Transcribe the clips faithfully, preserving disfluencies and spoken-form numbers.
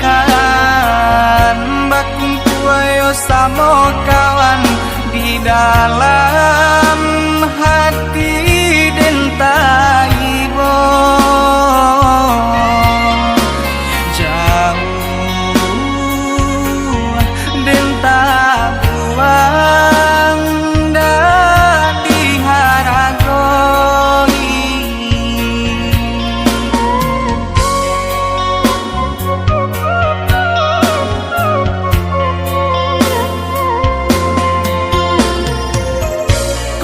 Kan bakumpua yo samo kawan di dalam hati den taibo. Jauah den tabuang, dak diharagoi.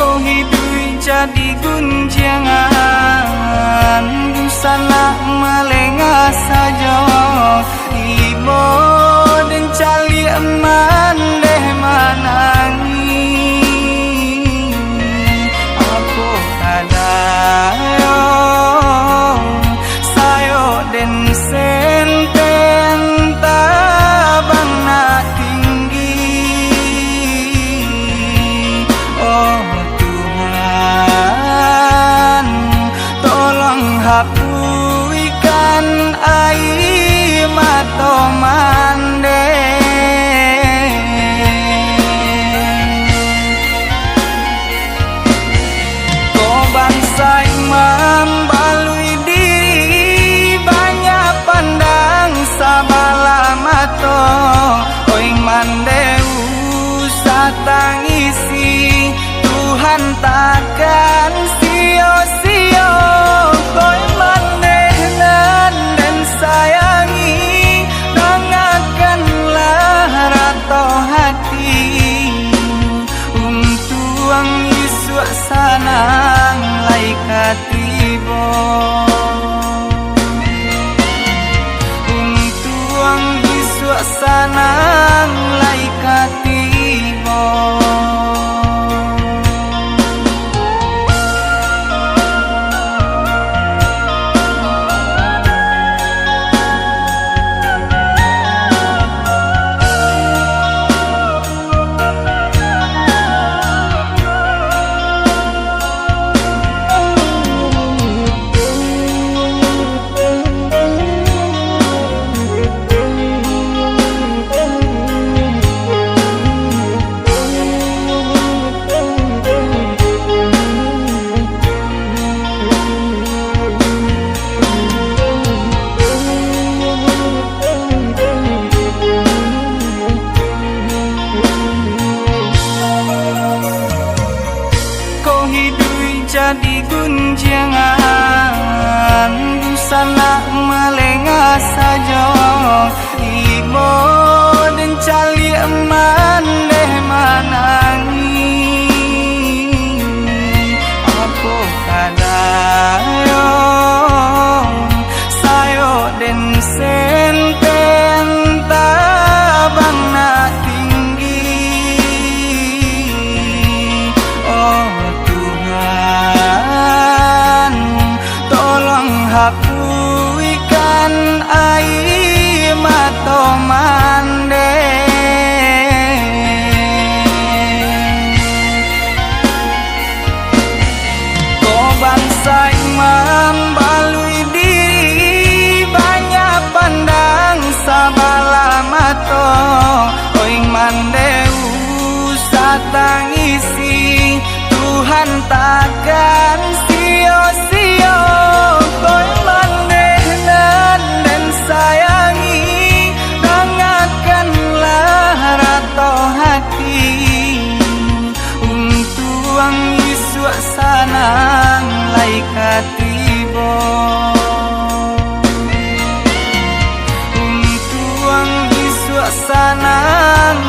Ko hiduik jadi gunjiangan, dunsanak malengah sajo. Ibo den caliak mandeh manangih. Apo kadayo sayok den senten tabang nak tinggi. Oh Tuhan, tolong hapuihkan aia mato mandeh. Ko bansaik mambaluik diri, banyak pandang sabalah mato. Oi mandeh usah tangisi, Tuhan takkan sio-sio. Oi mandeh nan den sayangi, dangakanlah rato hati. Untuang isuak sanang lai ka tibo. Untuang isuak sanang lai ka tibo. Ko hiduik jadi gunjiangan, dunsanak malengah sajo. Ibo den caliak mandeh manangih. Apo kadayo sayok den senten tabang nak tinggi. Oh Tuhan, tolong hapuihkan aia mato mandeh. Ko bansaik mambaluik diri, banyak pandang sabalah mato. Oi mandeh usah tangisi, Tuhan takkan sio-sio. Oi mandeh nan den sayangi, dangakanlah rato hati. Untuang isuak sanang lai ka tibo. Untuang isuak sanang